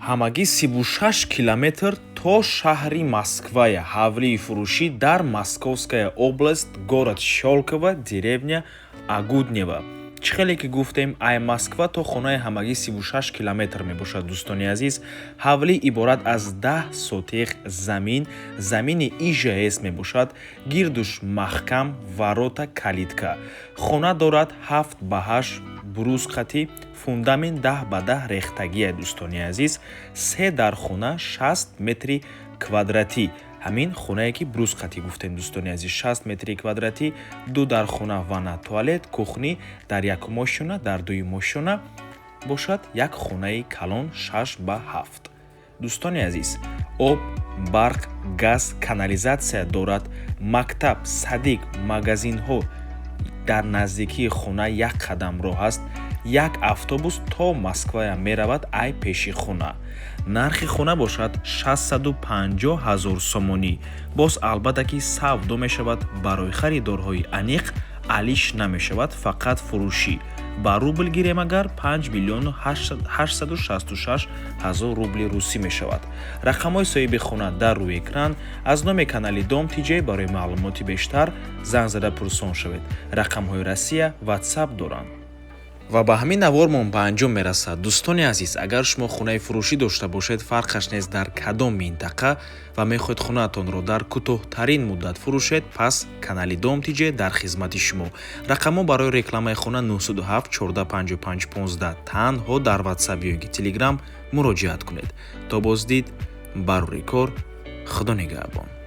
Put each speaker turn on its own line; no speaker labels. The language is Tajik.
Ҳамагӣ 36 километр то шаҳри Москвая. Ҳавлии фурӯшӣ дар Московская область, город Щёлково, деревня Огуднево. Чӣ хеле ки гуфтем, ай Москва то хонаи ҳамагӣ 36 километр мебошад, дӯстони азиз. Ҳавлӣ иборат аз 10 сотих замин, замини ИЖС мебошад, гирдуш маҳкам, ворота, калитка. Хона дорад 7 ба 8 брус қатӣ, фундамент 10 ба 10 рехтагия, дӯстони азиз. Се дар хона, 60 метри квадратӣ. Ҳамин хонае ки брус қатӣ гуфтем, дӯстони азиз, 60 метри квадратӣ, ду дар хона, ванна, туалет, кухня дар якум ошёна, дар дуюм ошёна бошад як хонаи калон 6 ба 7. Дӯстони азиз, об, барқ, газ, канализатсия дорад. Мактаб, садик, магазинҳо дар наздикии хона, як қадам роҳ аст. Як автобус то Москвая меравад ай пеши хона. Нархи хона бошад 650 ҳазор сомонӣ. Боз албатта ки савдо мешавад, барои харидорҳои аниқ алиш намешавад, фақат фурӯшӣ. Ба рубл гирем агар, 5 миллиону 866 ҳазор рубли русӣ мешавад. Рақамҳои соҳиби хона дар рӯи экран. Аз номи канали Дом ТиҷЕ барои маълумоти бештар занг зада пурсон шавед. Рақамҳои Россия, Ватсап доранд. Ва ба ҳамин навормон ба анҷом мерасад. Дӯстони азиз, агар шумо хонаи фурӯшӣ дошта бошед, фарқаш нест дар кадом минтақа, ва мехоҳед хонаатонро дар кӯтоҳтарин муддат фурӯшед, пас канали Дом ТиҷЕ дар хизмати шумо. Рақамҳо барои рекламаи хона 907 14 55 15. Танҳо дар Ватсап ё ки Телеграм муроҷиат кунед. То боздид, барори кор, Худо нигаҳбон.